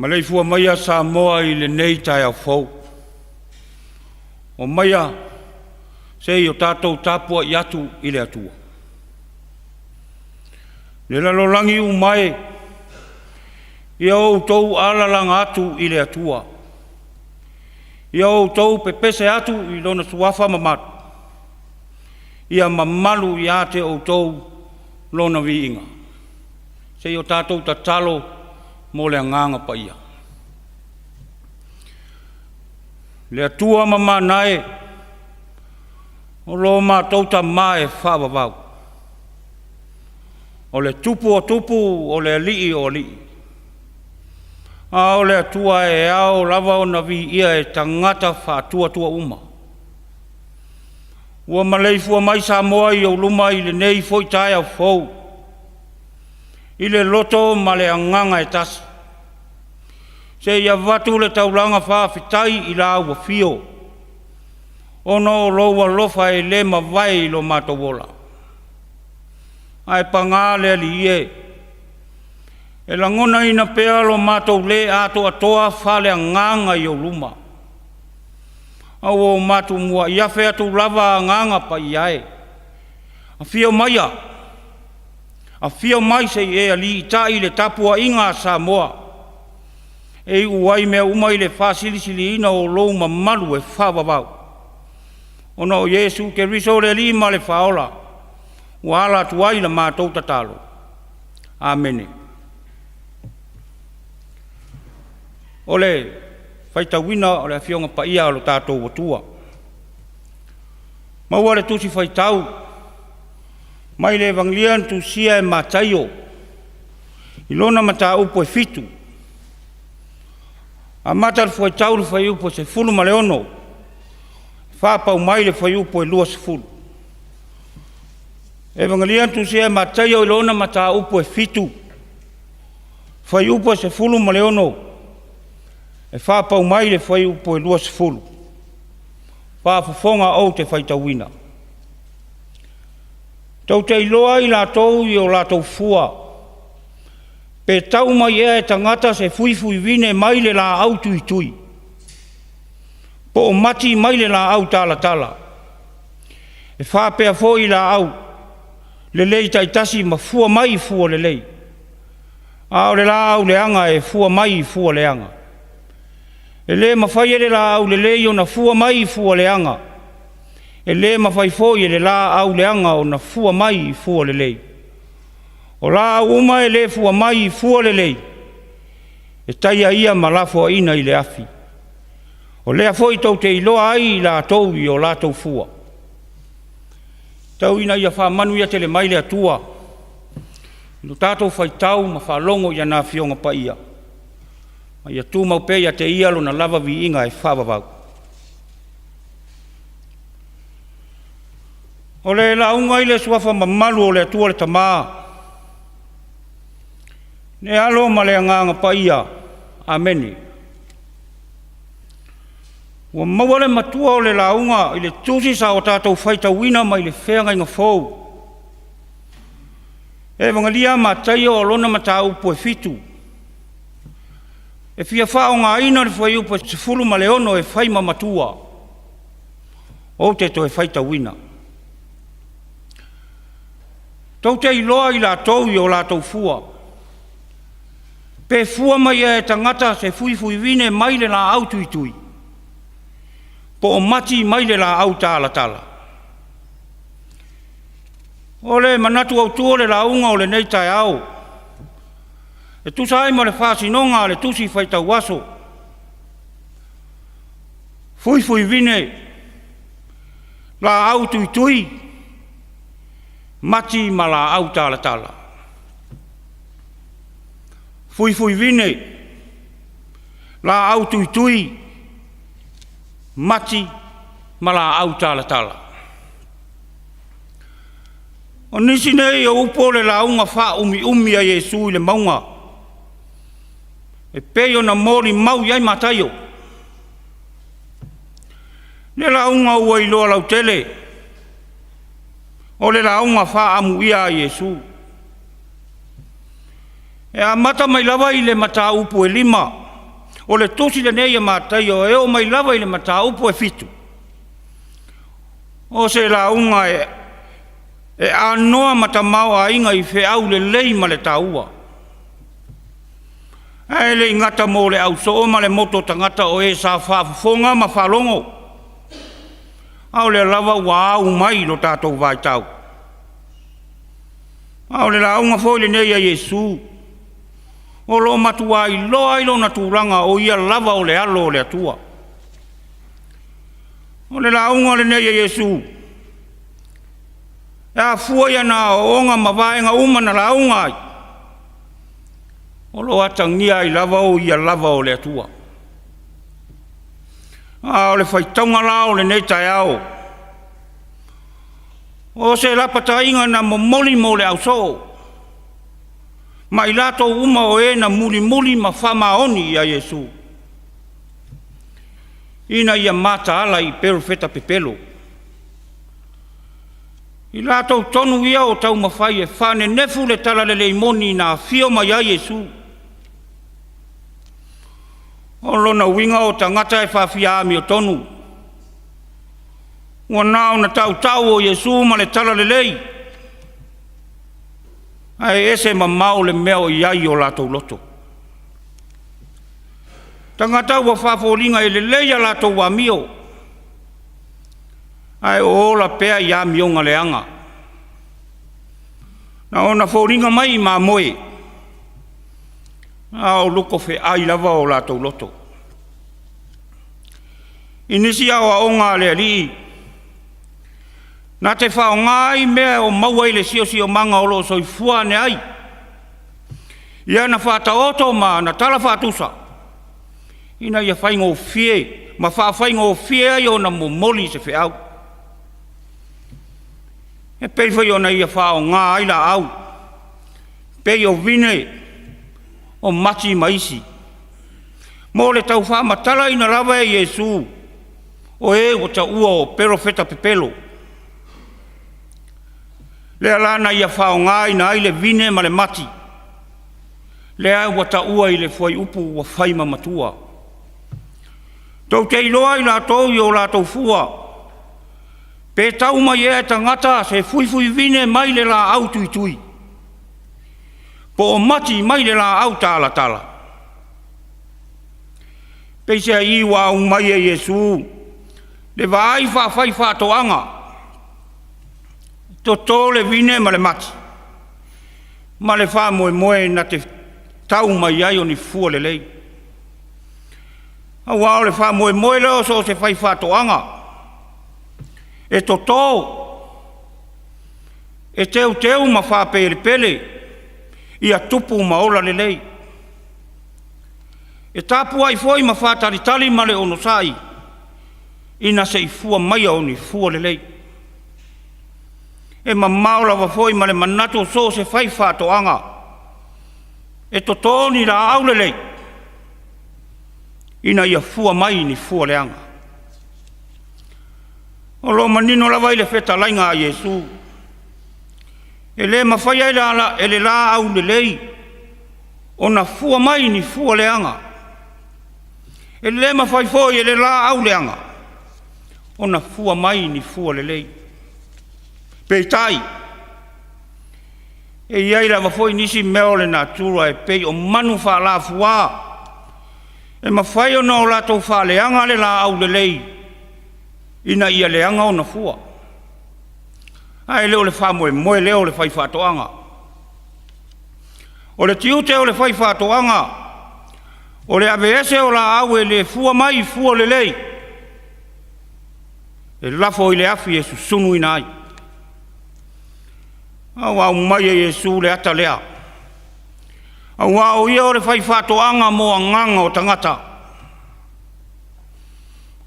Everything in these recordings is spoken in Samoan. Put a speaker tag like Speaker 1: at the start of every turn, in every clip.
Speaker 1: Maleifua maia Samoa i lenei taeao fou. Omaia se i o tatou tapuai atu i le Atua. Le lalolagi uma e, ia outou alalaga atu i le Atua. Ia outou pepese atu i Lona Suafa mamalu. Ia mamalu ia te outou Lona viiga. Se i o tatou tatalo mo le Agaga Paia. Le Atua mamana e, o lo matou Tama e faavavau, o le Tupu o tupu, o le Alii o alii, a o le Atua e ao lava ona viia e tagata faatuatua uma. Ua maleifua mai Samoa i ou luma i lenei foi taeao fou, i le loto ma le agaga e tasi, se i avatu le taulaga faafetai i lau afio, ona o lou alofa e le mavae i lo matou ola. Ae paga le Alii e, e lagonaina pea lo matou lē atoatoa faaleagaga i ou luma, a ua o matou muai afe atu lava agaga paia e. Afio maia, afio mai se i e aliitai i le tapuaiga a Samoa, e iu ai mea uma i le faasilisiliina o lou mamalu e faavavau, ona o Iesu Keriso le Alii ma le Faaola, ua ala atu ai la matou tatalo. Amene. O le faitauina o le Afioga Paia a lo tatou Atua. Maua le tusi faitau mai le Evagelia na tusia e Mataio i lona mataupu e 7. Amata le fuaitau i le fuaiupu e 16, faapau mai le fuaiupu e 20. Evagelia na tusia e Mataio i lona mataupu e 7, fuaiupu e 16, e faapau mai le fuaiupu e 20. Faafofoga ou te faitauina. Tou te iloa i latou i o latou fua, pe tau mai ea e tagata se fuifuivine mai le laau tuitui, po o mati mai le laau talatala. E faapea foi laau lelei taitasi ma fua mai i fua lelei, a o le laau leaga e fua mai i fua leaga. E le mafai e le laau lelei ona fua mai i fua leaga, e le mafai foi e le laau leaga ona fua mai i fua lelei. O laau uma e le fua mai i fua lelei, e taia ia ma lafoaiina i le afi. O lea foi tou te iloa ai i latou i o latou fua. Tau ina ia faamanuia tele mai le Atua i lo tatou faitau ma faalogo i ana Afioga Paia, ma ia tumau pea ia te Ia Lona lava viiga e faavavau. O le lauga i le suafa mamalu o le Atua le Tama, le Alo ma le Agaga Paia. Amene. Ua maua le matua o le lauga i le tusi sa o tatou faitauina mai le feagaiga fou. E Evagelia a Mataio o lona mataupu e 7. E fia faaaogaina le fuaiupu e 16 e fai ma matua. Ou te toe faitauina. Tou te iloa i latou i o latou fua. Pe fua mai ea e tagata se fuifuivine mai le laau tuitui, po o mati mai le laau talatala. O le manatu autu o le lauga o lenei taeao, e tusa ai ma le faasinoga a le Tusi Faitau Aso, fuifuivine, laau tuitui, mati ma laau talatala. Fuifuivine, laau tuitui, mati ma laau talatala. O nisi nei o upu o le lauga faaumiumi a Iesu i le mauga, e pei ona molimau i ai Mataio. Le lauga ua iloa lautele, o le lauga faaamuia a Iesu. E amata mai lava i le mataupu e 5 o le tusi lenei a Mataio e oo mai lava i le mataupu e 7, o se lauga e anoa ma tamaoaiga i feau lelei ma le taua. Ae le i gata mo le ausoo ma le moto tagata o e sa faafofoga ma faalogo, a o lea lava ua au mai i lo tatou vaitau. A o le lauga foi lenei a Iesu, o lo o matua iloa ai lona tulaga o ia lava o le alo o le Atua. O le lauga lenei a Iesu, e afua i ana aoaoga ma vaega uma na lauga ai, o lo o atagia ai lava o ia lava o le Atua. A o le faitauga la o lenei taeao, o se lapataiga na momoli mo le ausoo, ma i latou uma o e na mulimuli ma faamaoni ia Iesu, ina ia mataala i perofeta pepelo. I latou tonu ia o taumafai e faanenefu le talalelei moni na afio mai ai Iesu. O lona uiga o tagata e faafia amiotonu, ua na ona tautau o Iesu ma le talalelei, ae ese mamao le mea o i ai i o latou loto. Tagata ua faafoliga e lelei a latou amio, ae o ola pea i amioga leaga. Na ona foliga mai i mamoe, a o luko feai lava o latou loto. I nisi aoaoga a le Alii, na te faaaoga ai mea o maua i le siosiomaga o lo o soifua ane ai, ia na faataoto ma ana tala faatusa, ina ia faigofie ma faafaigofie ai ona momoli se feau. E pei foi ona ia faaaoga ai laau, pei o vine, o mati ma isi, mo le tau faamatalaina lava e Iesu o e ua taua o perofeta pepelo. Lea la na ia faaaogaina ai le vine ma le mati, lea ua taua i le fuaiupu ua fai ma matua. Tou te iloa i latou i o latou fua, pe tau mai ea e tagata se fuifuivine mai le laau tuitui, po o mati mai le laau talatala. Peiseai ua aumai e Iesu le vaai faafaifaatoaga, toto le vine ma le mati, ma le faamoemoe na te tau mai ai o ni fua lelei. Aua o le faamoemoe lea o so o se faifaatoaga, e toto, e teuteu ma faapelepele ia tupu ma ola lelei. E tapuai foi ma faatalitali ma le onosai ina se i fua maia o ni fua lelei. E mamao lava foi ma le manatu o so o se faifaatoaga e toto ni laau lelei ina ia fua mai ni fua leaga. O lo o manino lava i le fetalaiga a Iesu, e le mafai e le laau lelei ona fua mai ni fua leaga. E le mafai foi e le laau leaga ona fua mai ni fua lelei. Peitai, e i ai lava foi nisi mea o le natura e pei o manu faalafua, e mafai ona o latou faaleaga le laau lelei ina ia leaga ona fua. Ae le o le faamoemoe lea o le faifaatoaga. O le tiute o le faifaatoaga, o le aveese o laau e le fua mai i fua lelei, e lafo i le afi e susunuina ai. A ua aumai e Iesu le ata lea. Aua o ia o le faifaatoaga mo agaga o tagata,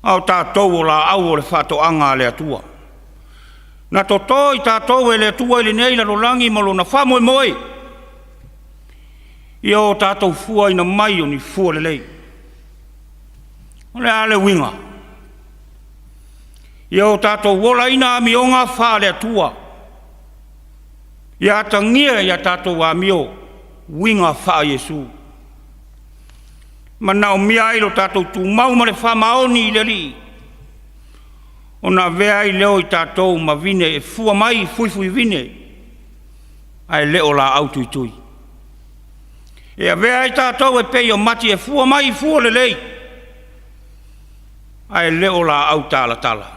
Speaker 1: a o tatou o laau o le faatoaga a le Atua. Na toto i tatou e le Atua i lenei lalolagi ma lona faamoemoe, ia o tatou fuaina mai o ni fua lelei. O le a le uiga? Ia o tatou olaina amioga faale-Atua, ia atagia i a tatou amio uiga faa-Iesu. Manaomia ai lo tatou tumau ma le faamaoni i le Alii, ona avea ai lea o i tatou ma vine e fua mai i fuifuivine, ae le o laau tuitui. E avea ai tatou e pei o mati e fua mai i fua lelei, ae le o laau talatala.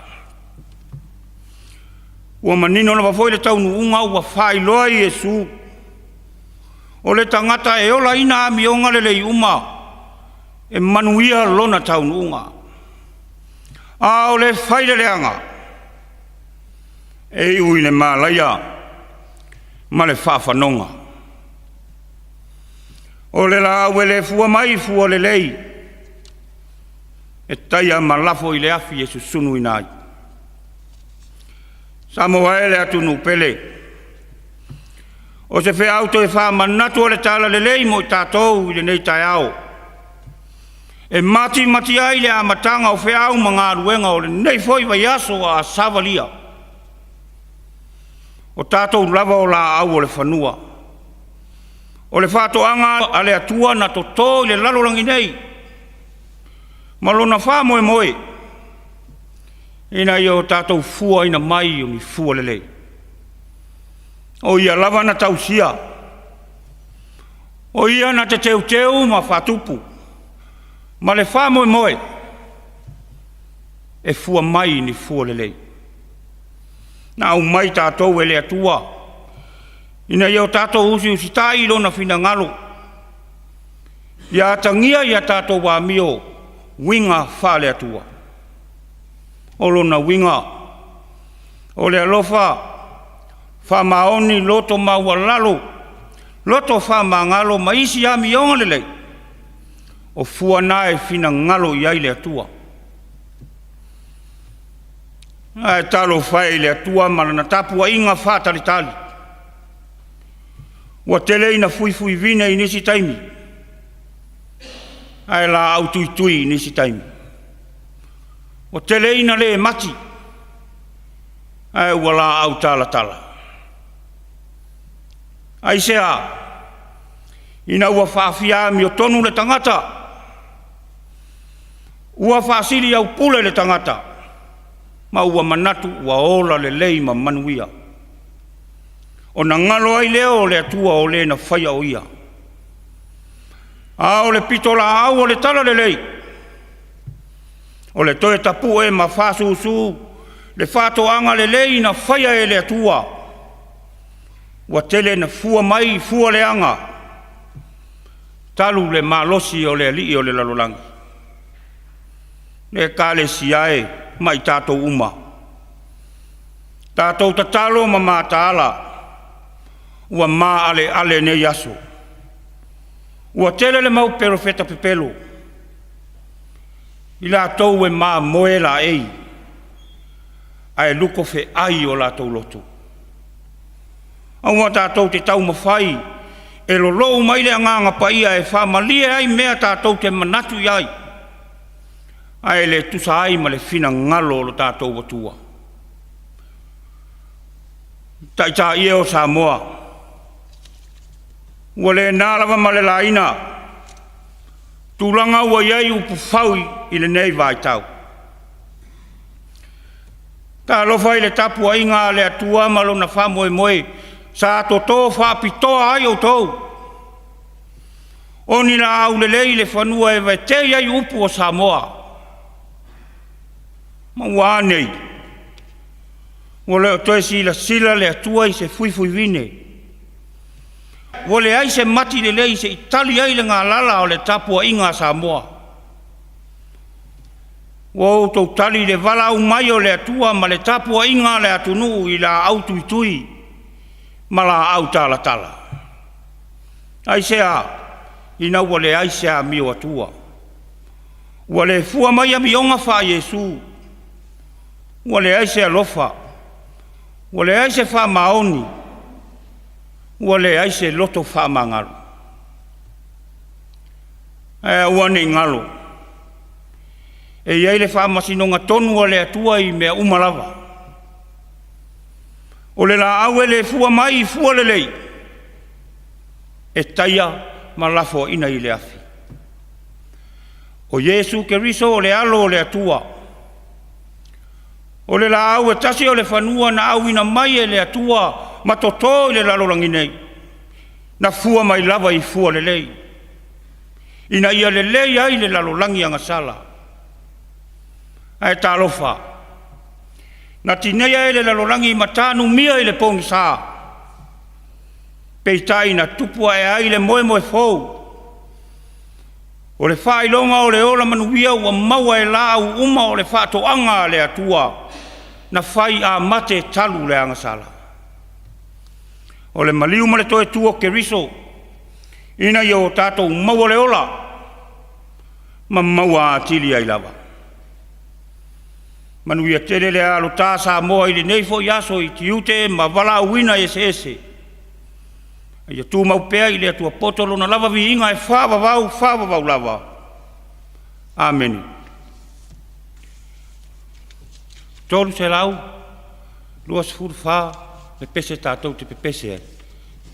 Speaker 1: Ua manino lava foi le taunuuga ua faailoa e Iesu, o le tagata e olaina amioga lelei uma, e manuia lona taunuuga. A o le fai le leaga, e iu i le malaia ma le faafanoga. O le laau e le fua mai i fua lelei, e taia ma lafo i le afi e susunuina ai. Samoa e le atunuu pele, o se feau toe faamanatu o le Talalelei mo i tatou i lenei taeao, e matimati ai le amataga o feau ma galuega o lenei foi vaiaso a savalia. O tatou lava o laau o le fanua. O le faatoaga a le Atua na toto i le lalolagi nei, ma lona faamoemoe, ina ia o tatou fuaina mai o ni fua lelei. O ia lava na tausia, o ia na te teuteu ma faatupu, ma le faamoemoe e fua mai ni fua lelei. Na aumai tatou e le Atua, ina ia o tatou usiusitai i lona finagalo, ia atagia i a tatou amio uiga faale-Atua. O lona uiga, o le alofa, faamaoni, loto maualalo, loto faamagalo ma isi amioga lelei, o fua na e finagalo i ai le Atua. Ae talofa e i le Atua ma lana tapuaiga faatalitali, ua tele ina fuifuivine i nisi taimi, ae laau tuitui i nisi taimi. Ua tele ina le mati, ae ua laau talatala. Aisea? Ina ua faafia amiotonu le tagata, ua faasiliaupule le tagata, ma ua manatu ua ola lelei ma manuia. Ona galo ai lea o le Atua o le na faia o ia. A o le pitolaau o le talalelei, o le toe tapue ma faasusu le faatoaga lelei na faia e le Atua, ua tele na fua mai fua leaga, talu le malosi o le alii o le lalolagi. Le Ekalesia e ma i tatou uma, tatou tatalo ma mataala, ua maaleale nei aso. Ua tele le mau perofeta pepelo, i latou e mamoe laei, ae luko feai o latou loto. Aua tatou te taumafai e lolou mai le Agaga Paia e faamalie ai mea tatou te manatu i ai, ae le tusa ai ma le finagalo o lo tatou Atua. Taitai e o Samoa, ua le na lava ma le laina tulaga ua i ai upufau i lenei vaitau. Talofa i le tapuaiga a le Atua ma lona faamoemoe sa toto faapitoa ai outou, o ni laau lelei i le fanua e vaetei ai upu o Samoa. Ma ua a nei? Ua le o toe silasila le Atua i se fuifuivine. Ua leai se mati lelei se i tali ai le galala o le tapuaiga a Samoa. Ua outou tali i le valaau mai o le Atua ma le tapuaiga a le atunuu i laau tuitui ma laau talatala. Aisea? Ina ua leai se amio atua. Ua le fua mai amioga faa-Iesu. Ua leai se alofa. Ua leai se faamaoni. Ua leai se loto faamagalo. Ae aua ne i galo, e i ai le faamasinoga tonu a le Atua i mea uma lava. O le laau e le fua mai i fua lelei, e taia ma lafoaina i le afi. O Iesu Keriso o le Alo o le Atua. O le laau e tasi o le fanua na auina mai e le Atua ma toto i le lalolagi nei, na fua mai lava i fua lelei, ina ia lelei ai le lalolagi agasala. Ae talofa, na tineia e le lalolagi ma tanumia i le pogisa, peitai na tupu ae ai le moemoe fou, o le faailoga o le ola manuia ua maua e laau uma o le faatoaga a le Atua na fai amate talu le agasala. O le maliu ma le toe tu o Keriso, ina ia o tatou maua le ola ma maua atili ai lava. Manuia tele le alota Samoa i lenei foi aso i tiute ma valaauina eseese. A ia tumau pea i le Atua poto lona lava viiga e faavavau, faavavau lava. Amene. 324 le pese tatou te pepese ai.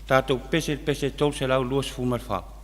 Speaker 1: Tatou pepese i le pese 324.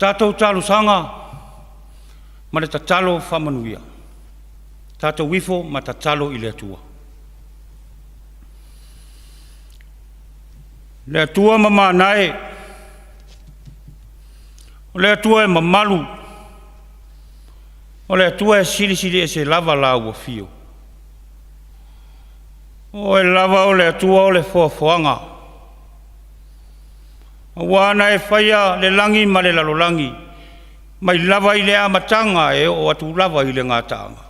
Speaker 1: Tatou talosaga ma le tatalo faamanuia. Tatou ifo ma tatalo i le Atua. Le Atua mamana e, o le Atua e mamalu, o le Atua e silisili ese lava lau afio. O Oe lava o le Atua o le foafoaga, aua na e faia le lagi ma le lalolagi, mai lava i le amataga e oo atu lava i le gataaga.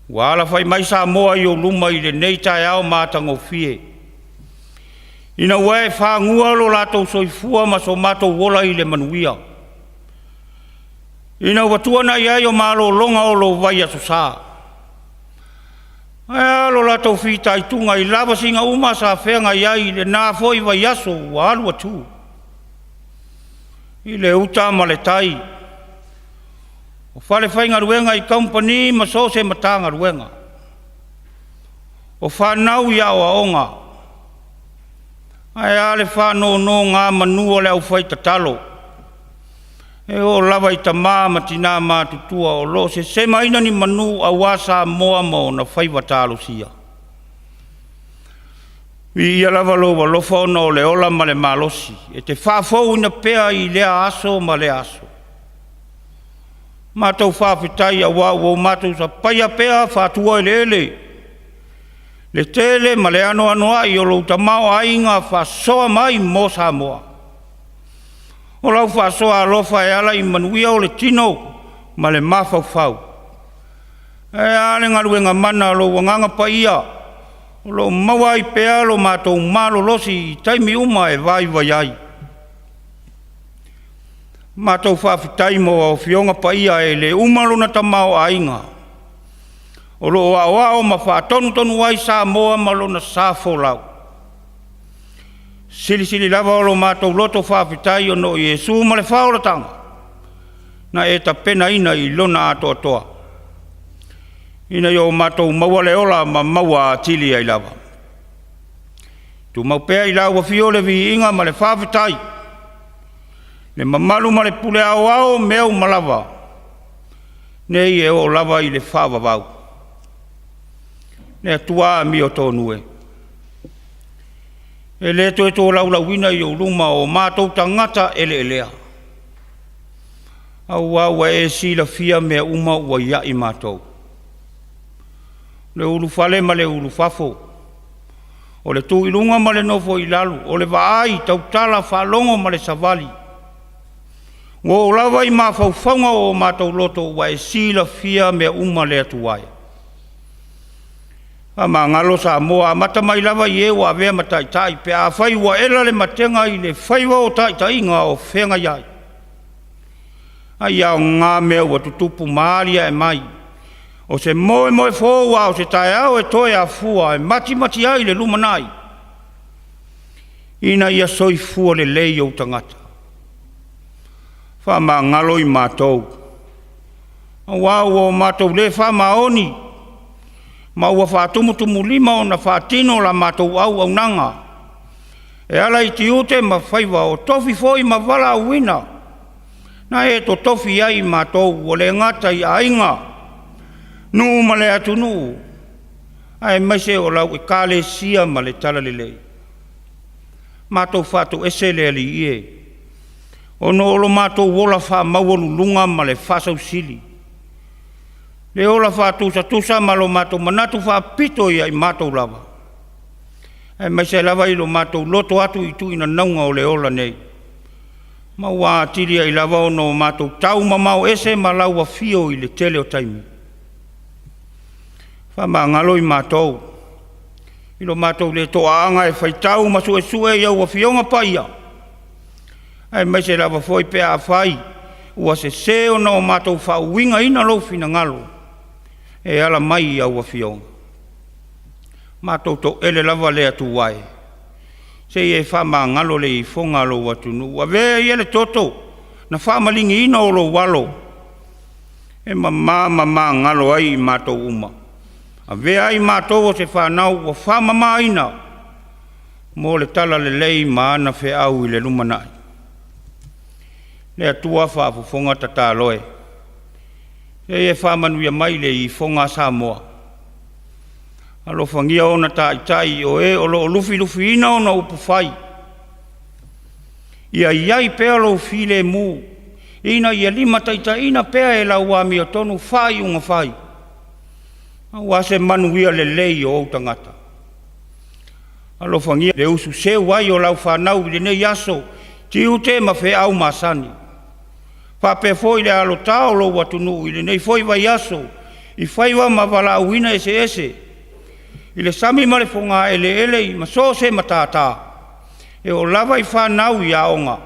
Speaker 1: Ua alafai mai Samoa i ou luma i lenei taeao matagofie, ina ua e fagua lo latou soifua ma so matou ola i le manuia, ina ua tuanai ai o malologa o lou vai Aso Sa. Ae a lo latou fitaituga i lavasiga uma sa feagai ai i lena foi vaiaso ua alu atu, i le uta ma le tai, o falefaigaluega i kamupani ma so o se Matagaluega, o fanau i aoaoga, ae a le faanonogamanu a le aufaitatalo, e oo lava i tama ma tina matutua o lo o sesemaina ni manu aua Samoa ma ona faiva talosia. Viia lava lou alofa ona o le ola ma le malosi e te faafouina pea i lea aso ma lea aso. Matou faafetai aua ua matou sapaia pea faatuaeleele le tele ma le anoanoai o lou tamaoaiga faasoa mai mo Samoa. O lau faasoa alofa e ala i manuia o le tino ma le mafaufau. Ae a le galuega mana a lou Agaga Paia o lo o maua ai pea lo matou malolosi i taimi uma e vaivai ai. Matou faafetai mo Afioga Paia e le uma lona tamaoaiga o lo o aoao ma faatonutonu ai Samoa ma lona sa folau. Silisili lava o lo matou loto faafetai ona o Iesu ma le faaolataga na e tapenaina i lona atoatoa, ina ia o matou maua le ola ma maua atili ai lava. Tumau pea i lau afio le viiga ma le faafetai, le mamalu ma le pule aoao mea uma lava, nei e oo lava i le faavavau. Le Atua amiotonu e, e le toe tolaulauina i ou luma o matou tagata eleelea, aua ua e silafia mea uma ua ia i matou, le ulufale ma le ulufafo, o le tu i luga ma le nofo i lalo, o le vaai tautala faalogo ma le savali. Ua oo lava i mafaufauga o o matou loto ua e silafia mea uma le Atua e. Faamagalo Samoa, amata mai lava i e ua avea ma taitai, pe afai ua ela le matega i le faiva o taitaiga o feagai ai. Ai aoga mea ua tutupu ma aliae mai, o se moemoe fou a o se taeao e toe afua e matimati ai le lumanai, ina ia soifua lelei ou tagata. Faamagalo i matou, aua ua o matou le faamaoni, ma ua faatumutumulima ona faatino la matou auaunaga, e ala i tiute ma faiva o tofi foi ma valaauina, na e totofi ai i matou ua le gata i aiga, nuu ma le atunuu, aemaise o lau ekalesia ma le talalelei. Matou faatoese le Alii e, ona o lo matou ola faamaualuluga ma le faasausili, le ola faatusatusa ma lo matou manatu faapito ia i matou lava, aemaise lava i lo matou loto atu i tuinanauga o le ola nei, ma ua atili ai lava ona o matou taumamao ese ma lau afio i le tele o taimi. Faamagalo i matou, i lo matou le toaaga e faitau ma suesue i au afioga paia, aemaise lava foi pe afai ua sese ona o matou faauigaina lou finagalo e ala mai i au afioga. Matou toele lava le Atua e, seia e faamagalo le ifoga a lou atunuu. Avea ia le toto na faamaligiina o lou alo, e mama ma magalo ai i matou uma. Avea ai matou o se fanau ua faamamaina mo le talalelei ma ana feau i le lumanai. Le Atua faafofoga tatalo e, se i e faamanuia mai i le ifoga a Samoa. Alofagia ona taitai o e o lo o lufilufiina ona upufai, ia i ai pea lou filemu, ina ia limataitaiina pea e lau amiotonu faaiuga fai, aua se manuia lelei o ou tagata. Alofagia le ususeu ai o lau fanau i lenei aso, tiute ma feau masani, faapea foi le alota o lou atunuu i lenei foi vaiaso i faiva ma valaauina eseese, i le sami ma le fogaeleele ma so o se matata, e oo lava i fanau i aoga.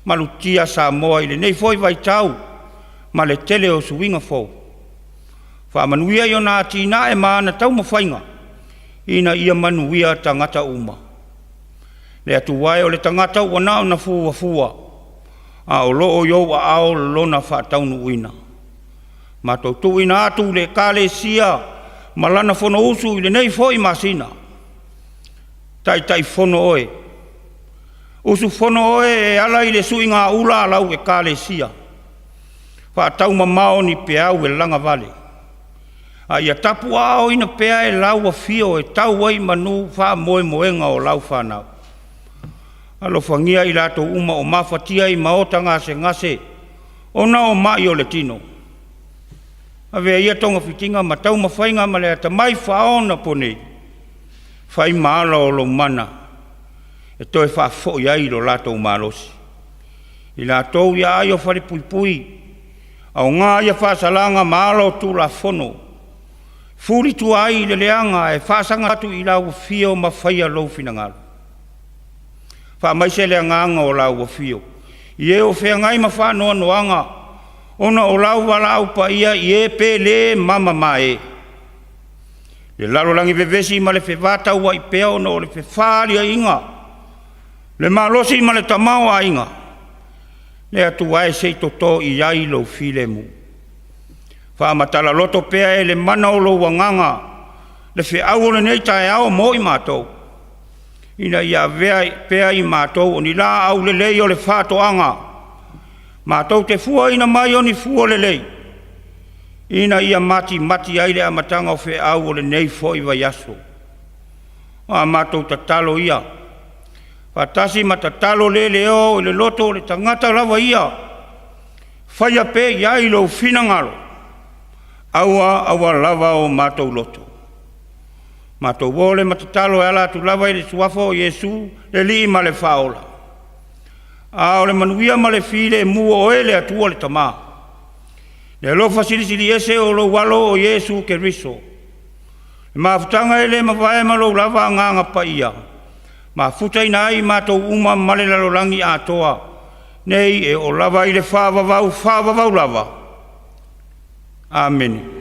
Speaker 1: Malutia Samoa i lenei foi vaitau ma le tele o suiga fou. Faamanuia i ona atinae ma ana taumafaiga ina ia manuia tagata uma. Le Atua e, o le tagata ua na ona fuafua, a o lo o i ou aao lona faataunuuina. Matou tuuina atu le Ekalesia ma lana Fonousu i lenei foi masina, Taitaifono oe, usufono oe e ala i le suigaula a lau Ekalesia, faataumamao ni peau e lagavale, a ia tapuaaoina pea e lau afio e tau ai i manu faamoemoega o lau fanau. Alofagia i latou uma o mafatia i maota gasegase ona o mai o le tino. Avea ia togafitiga ma taumafaiga ma le atamai faaonaponei, fai ma ala o lou mana e toe faafoi ai lo latou malosi. I latou i aai o falepuipui, aoga ia faasalaga ma ala o Tulafono, fulitua ai i le leaga ae faasaga atu i lau afio ma faia lou finagalo. Faamaise le agaga o lau afio i e o feagai ma faanoanoaga ona o lau valaau paia i e pele ma mamae. Le lalolagi vevesi ma le fevataua'i pea ona o le fefaliaiga, le malosi ma le tamaoaiga, le Atua e, se i toto i ai lou filemu. Faamatala loto pea e le mana o lou agaga le feau o lenei taeao mo i matou, ina ia avea pea i matou o ni laau lelei o le faatoaga, matou te fuaina mai o ni fua lelei, ina ia matimati ai le amataga o feau o lenei foi vaiaso. O a matou tatalo ia, faatasi ma tatalo le leoa i le loto o le tagata lava ia, faia pea i ai lou finagalo, aua aua lava o matou loto. Matou o le ma tatalo e ala atu lava i le suafa o Iesu, le Alii ma le Faaola. A o le manuia ma le filemu o oe le Atua le Tama, le alofa silisili ese o lou Alo o Iesu Keriso, le mafutaga e le mavae ma lou lava Agaga Paia, mafutaina ai i matou uma ma le lalolagi atoa, nei e oo lava i le faavavau faavavau lava. Amene.